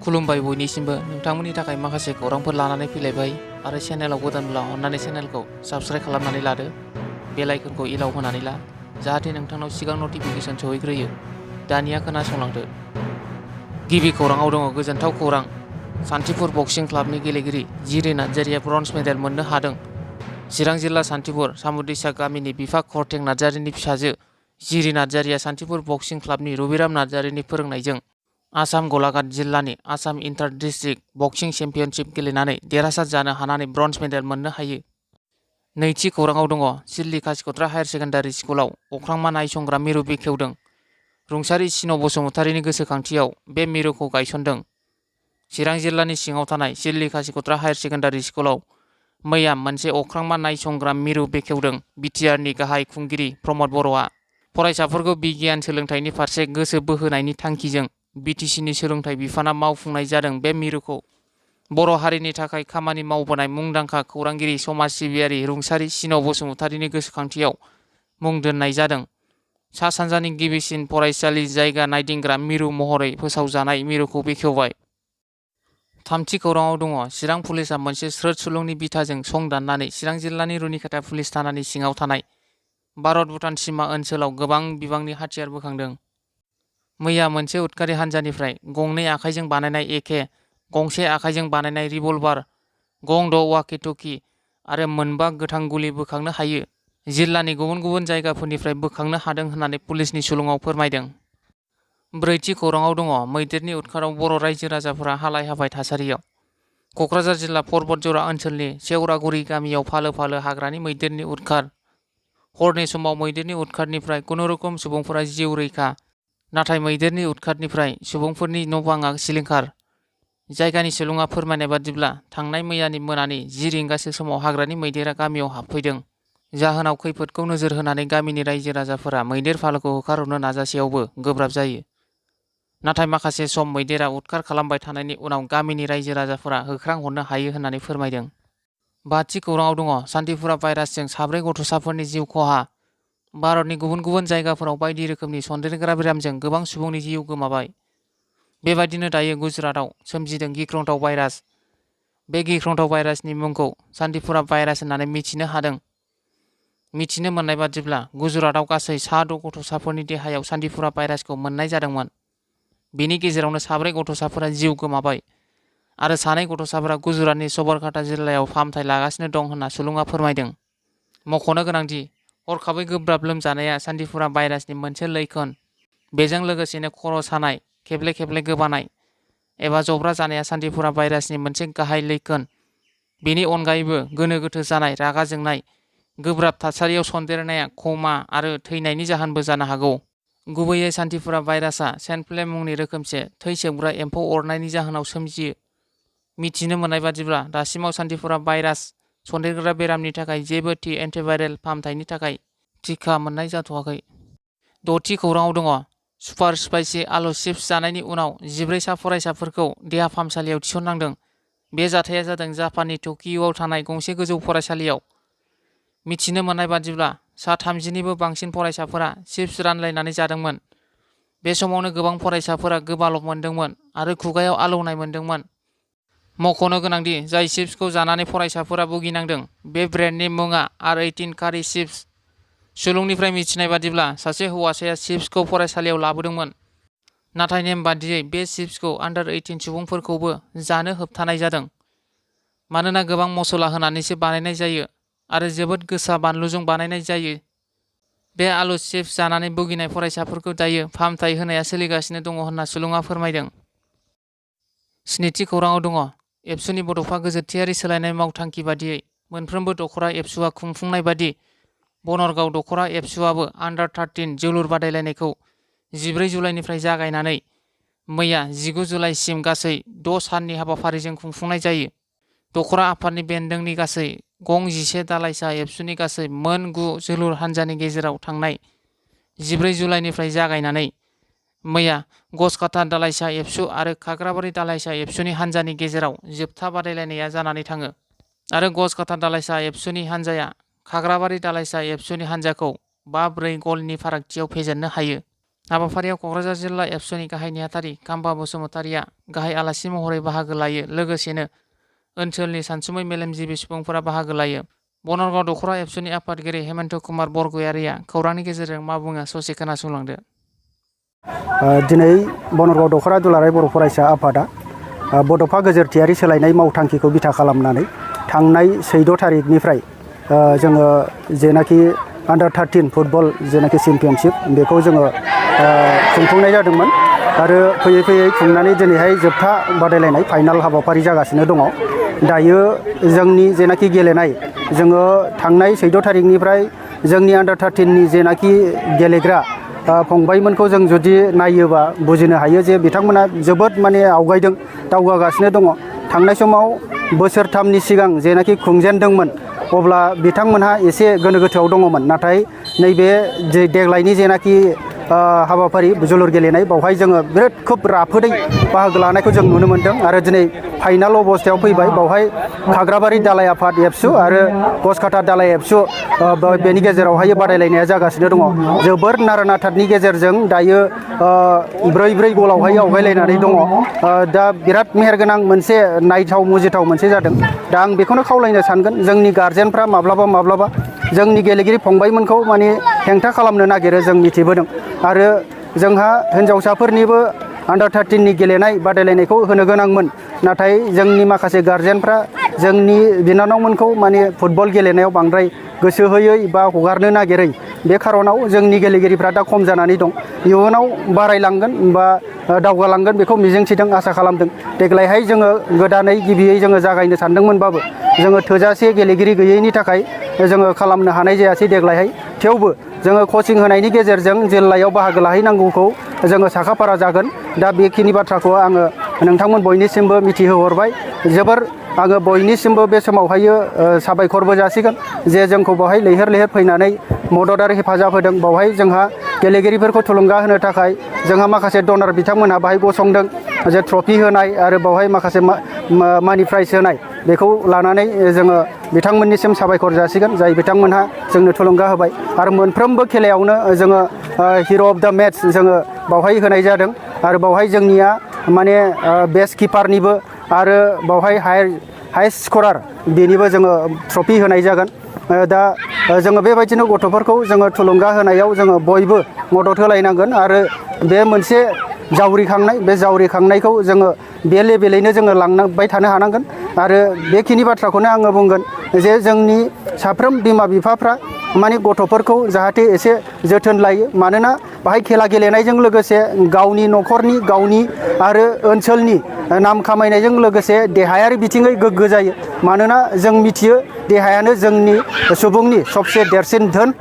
खुलुमबाय बयनिसिमबो नोंथांमोननि थाखाय माखासे खौरांफोर लानानै फैलायबाय आरो चेनेलाव गोदानब्ला अन्नानै चेनेलखौ साबस्क्राइब खालामनानै लादो बेल आइकनखौ इलाव होनानै ला जाहाथे नोंथांनाव सिगां नटिफिकेसन सहैग्रोयो। दानिया खोनासंलांदो। गिबि खौराङाव दङ गोजोनथाव खौरां। सान्तिपुर बक्सिं क्लाबनि गेलेगिरि जिरि नार्जारिया ब्रन्ज मेडेल मोननो हादों। चिरां जिल्ला सान्तिपुर सामुदैसा गामिनि बिफा खरथें नार्जारिनि फिसाजो जिरि नार्जारिया सान्तिपुर बक्सिं क्लाबनि रबिराम नार्जारिनि फोरोंनायजों आसाम गलाघाट जिल्लानि आसाम इन्टार डिस्ट्रिक्ट बक्सिं चेम्पियनशिप गेलेनानै देरहासार जानो हानानै ब्रन्ज मेडेल मोननो हायो। नैथि खौराङाव दङ सिडली कासिकत्रा हायार सेकेन्डारि स्कुलाव अख्रांमा नायसंग्रा मिरु बेखेवदों। रुंसारि सिन' बसुमतारिनि गोसोखांथियाव बे मिरुखौ गायसनदों। चिरां जिल्लानि सिङाव थानाय सिडली कासिकत्रा हायार सेकेन्डारि स्कुलाव मैया मोनसे अख्रांमा नायसंग्रा मिरु बेखेवदों। बिटिआरनि गाहाय खुंगिरि प्रमद बर'आ फरायसाफोरखौ बिगियान सोलोंथाइनि फारसे गोसो बोहोनायनि थांखिजों बिटिसिनि सोलोंथाइ बिफाना मावफुंनाय जादों। बे मिरुखौ बर' हारिनि थाखाय खामानि मावबोनाय मुंदांखा खौरांगिरि समाज सिबियारि रुंसारि सिन' बसुमतारिनि गोसोखांथियाव मुं दोननाय जादों। सा सानजानि गिबिसिन फरायसालि जायगा नायदिंग्रा मिरु महरै फोसावजानाय मिरुखौ बेखेवबाय। थामथि खौराङाव दङ चिरां पुलिसआ मोनसे स्रोद सुलुंनि बिथाजों सं दाननानै चिरां जिल्लानि रुनिखाता पुलिस थानानि सिङाव थानाय भारत भुटान सिमा ओनसोलाव गोबां बिबांनि हाथियार बोखांदों। मैया मोनसे उदखारि हान्जानिफ्राय गंनै आखाइजों बानायनाय एके, गंसे आखाइजों बानायनाय रिभल्भार, गं द' वाकि-टकि आरो मोनबा गोथां गुलि बोखांनो हायो। जिल्लानि गुबुन गुबुन जायगाफोरनिफ्राय बोखांनो हादों होननानै पुलिसनि सुलुङाव फोरमायदों। ब्रैथि खौराङाव दङ मैदेरनि उदखाराव बर' रायजो राजाफोरा हालाय हाफाय थासारियाव। क'क्राझार जिल्ला परबतजरा ओनसोलनि सेवरागुरि गामियाव फालो फालो हाग्रानि मैदेरनि उदखार। हरनि समाव मैदेरनि उदखारनिफ्राय खुनुरुखुम सुबुंफोरा जिउ रैखा। नाथाय मैदेरनि उदखारनिफ्राय सुबुंफोरनि न' बाङा सिलिंखार। जायगानि सुलुङा फोरमायनाय बादिब्ला थांनाय मैयानि मोनानि 10 रिंगासो समाव हाग्रानि मैदेरा गामियाव हाबफैदों। जाहोनाव खैफोदखौ नोजोर होनानै गामिनि रायजो राजाफोरा मैदेर फालोखौ होखारहरनो नाजासेयावबो गोब्राब जायो। नाथाय माखासे सम मैदेरा उदखार खालामबाय थानायनि उनाव गामिनि रायजो राजाफोरा होख्रांहरनो हायो होननानै फोरमायदों। बाथि खौराङाव दङ सान्तिपुरा भाइरासजों 4 गथ'साफोरनि जिउ खहा। भारतनि गुबुन गुबुन जायगाफोराव बायदि रोखोमनि सन्देरग्रा बेरामजों गोबां सुबुंनि जिउ गोमाबाय। बेबायदिनो दायो गुजरातआव सोमजिदों गिख्रंथाव भाइरास। बे गिख्रंथाव भाइरासनि मुंखौ सान्तिपुरा भाइरास होननानै मिथिनो हादों। मिथिनो मोननाय बादिब्ला गुजरातआव गासै 6 गथ'साफोरनि देहायाव सान्तिपुरा भाइरासखौ मोननाय जादोंमोन। बेनि गेजेरावनो 4 गथ'साफोरा जिउ गोमाबाय आरो 2 गथ'साफोरा गुजरातनि सबरकाटा जिल्लायाव फाहामथाय लागासिनो दं होनना सुलुङा फोरमायदों। मख'नो गोनांदि हरखाबै गोब्राब लोमजानाया सान्तिपुरा भाइरासनि मोनसे लैखोन। बेजों लोगोसेनो खर' सानाय, खेबले खेबले गोबानाय एबा जब्रा जानाया सान्तिपुरा भाइरासनि मोनसे गाहाय लैखोन। बेनि अनगायैबो गोनो गोथो जानाय, रागा जोंनाय, गोब्राब थासारियाव सन्देरनाया कमा आरो थैनायनि जाहोनबो जानो हागौ। गुबैयै सान्तिपुरा भाइरासआ सेन्टफ्लेम मुंनि रोखोमसे थै सोबग्रा एम्फौ अरनायनि जाहोनाव सोमजियो। मिथिनो मोननाय बादिब्ला दासिमाव सान्तिपुरा भाइरास सन्देरग्रा बेरामनि थाखाय जेबो थि एन्टिभाइरेल फाहामथायनि थाखाय टिका मोननाय जाथ'वाखै। द'थि खौराङाव दङ सुपार स्पाइसि आलु चिप्स जानायनि उनाव 14 सा फरायसाफोरखौ देहा फाहामसालियाव थिसननांदों। बे जाथाया जादों जापाननि टकिय'आव थानाय गंसे गोजौ फरायसालियाव। मिथिनो मोननाय बादिब्ला सा 30निबो बांसिन फरायसाफोरा चिप्स रानलायनानै जादोंमोन। बे समावनो गोबां फरायसाफोरा गोबाल' मोनदोंमोन आरो खुगायाव आलौनाय मोनदोंमोन। मख'नो गोनांदि जाय चिप्सखौ जानानै फरायसाफोरा भुगिनांदों बे ब्रेन्डनि मुङा R18 कारि चिप्स। सुलुंनिफ्राय मिथिनाय बादिब्ला सासे हौवासाया चिप्सखौ फरायसालियाव लाबोदोंमोन। नाथाय नेम बादियै बे चिप्सखौ आन्डार 18 सुबुंफोरखौबो जानो होबथानाय जादों। मानोना गोबां मसला होनानैसो बानायनाय जायो आरो जोबोद गोसा बानलुजों बानायनाय जायो। बे आलु चिप्स जानानै भुगिनाय फरायसाफोरखौ दायो फाहामथाय होनाया सोलिगासिनो दङ होनना सुलुङा फोरमायदों। स्निथि खौराङाव दङ एबसुनि बड'फा गोजोरथियारि सोलायनाय मावथांखि बादियै मोनफ्रोमबो दख'रा एबसुआ खुंफुंनाय बादि बनरगाव दख'रा एबसुआबो आन्डार 13 जोलुर बादायलायनायखौ 14 जुलाइनिफ्राय जागायनानै मैया 19 जुलाइसिम गासै 6 साननि हाबाफारिजों खुंफुंनाय जायो। दख'रा आफादनि बेन्दोंनि गासै गं 11 दालाइसा एबसुनि गासै मोन 9 जोलुर हान्जानि गेजेराव थांनाय 14 जुलाइनिफ्राय जागायनानै मैया गसकाटा दालाइसा एबसु आरो खाग्राबारि दालाइसा एबसुनि हान्जानि गेजेराव जोबथा बादायलायनाया जानानै थाङो आरो गसकाटा दालाइसा एबसुनि हान्जाया खाग्राबारि दालाइसा एबसुनि हान्जाखौ 5-4 गलनि फारागथियाव फेजेननो हायो। हाबाफारियाव क'क्राझार जिल्ला एबसुनि गाहाय नेहाथारि गाम्बा बसुमतारिया गाहाय आलासि महरै बाहागो लायो। लोगोसेनो ओनसोलनि सानसुमै मेलेमजिबि सुबुंफोरा बाहागो लायो। बनरगाव दख'रा एबसुनि आफादगिरि हेमन्त कुमार बरगयारिया खौरांनि गेजेरजों मा बुङो ससे खोनासंलांदो। दिनै बनरगाव दख'रा दुलाराय बर' फरायसा आफादा बड'फा गोजोरथियारि सोलायनाय मावथांखिखौ बिथा खालामनानै थांनाय 14 थारिखनिफ्राय जोङो जेनाखि आन्डार 13 फुटबल जेनाखि चेम्पियनशिप बेखौ जोङो खुंफुंनाय जादोंमोन आरो फैयै फैयै खुंनानै दिनैहाय जोबथा बादायलायनाय फाइनाल हाबाफारि जागासिनो दङ। दायो जोंनि जेनाखि गेलेनाय जोङो थांनाय 14 थारिखनिफ्राय जोंनि आन्डार 13नि जेनाखि गेलेग्रा फंबायमोनखौ जों जुदि नायोबा बुजिनो हायो जे बिथांमोना जोबोद माने आवगायदों, दावगागासिनो दङ। थांनाय समाव बोसोरथामनि सिगां जेनाखि खुंजेनदोंमोन अब्ला बिथांमोनहा एसे गोनो गोथोआव दङमोन, नाथाय नैबे देग्लायनि जेनाखि हाबाफारि जोलुर गेलेनाय बावहाय जोङो बिराद खोब राफोदै बाहागो लानायखौ जों नुनो मोन्दों आरो दिनै फाइनाल अबस्थायाव फैबाय। बावहाय खाग्राबारि दालाय आफाद एबसु आरो गसखाथा दालाय एबसु बेनि गेजेरावहाय बादायलायनाया जागासिनो दङ। जोबोर नारा नाथानि गेजेरजों दायो 4-4 गलावहाय आवगायलायनानै दङ। दा बिराद मेहेरगोनां मोनसे नायथाव मुजिथाव मोनसे जादों। दा आं बेखौनो खावलायनो सानगोन जोंनि गारजेनफ्रा माब्लाबा जोंनि गेलेगिरि फंबायमोनखौ माने हेंथा खालामनो नागिरो जों मिथिबोदों आरो जोंहा हिन्जावसाफोरनिबो आन्डार 13नि गेलेनाय बादायलायनायखौ होनो गोनांमोन, नाथाय जोंनि माखासे गारजेनफ्रा जोंनि बिनानावमोनखौ माने फुटबल गेलेनायाव बांद्राय गोसो होयै बा हगारनो नागिरै बे खार'नाव जोंनि गेलेगिरिफ्रा दा खम जानानै दं। इयुनाव बारायलांगोन बा दावगालांगोन बेखौ मिजिंथिदों, आसा खालामदों। देग्लायहाय जोङो गोदानै गिबियै जोङो जागायनो सानदोंमोनबाबो जोङो थोजासे गेलेगिरि गैयैनि थाखाय जोङो खालामनो हानाय जायासै देग्लायहाय। थेवबो जोङो कचिं होनायनि गेजेरजों जिल्लायाव बाहागो लाहैनांगौखौ जोङो साखाफारा जागोन। दा बेखिनि बाथ्राखौ आङो नोंथांमोन बयनिसिमबो मिथिहोहरबाय। आङो बयनिसिमबो बे समावहायो साबायखरबो जासिगोन जे जोंखौ बेवहाय लैहोर लैहोर फैनानै मदद आरो हेफाजाब होदों। बावहाय जोंहा गेलेगिरिफोरखौ थुलुंगा होनो थाखाय जोंहा माखासे डनार बिथांमोनहा बाहाय गसंदों, जे ट्रफि होनाय आरो बावहाय माखासे मानि प्राइज होनाय, बेखौ लानानै जोङो बिथांमोननिसिम साबायखर जासिगोन जाय बिथांमोनहा जोंनो थुलुंगा होबाय। आरो मोनफ्रोमबो खेलायावनो जोङो हिर' अफ दा मेट्स जोङो बावहाय होनाय जादों आरो बावहाय जोंनिया माने बेस्ट किपारनिबो आरो बावहाय हाइस्ट स्करार बेनिबो जोङो ट्रफि होनाय जागोन। दा जोङो बेबायदिनो गथ'फोरखौ जोङो थुलुंगा होनायाव जोङो बयबो मदद होलायनांगोन आरो बे मोनसे जावरिखांनाय, बे जावरिखांनायखौ जोङो बे लेभेलैनो जोङो लांबाय थानो हानांगोन। आरो बेखिनि बाथ्राखौनो आङो बुंगोन जे जोंनि साफ्रोम बिमा बिफाफ्रा माने गथ'फोरखौ जाहाथे एसे जोथोन लायो, मानोना बाहाय खेला गेलेनायजों लोगोसे गावनि न'खरनि, गावनि आरो ओनसोलनि नाम खामायनायजों लोगोसे देहायारि बिथिङै गोग्गो जायो। मानोना जों मिथियो देहायानो जोंनि सुबुंनि सबसे देरसिन धोन।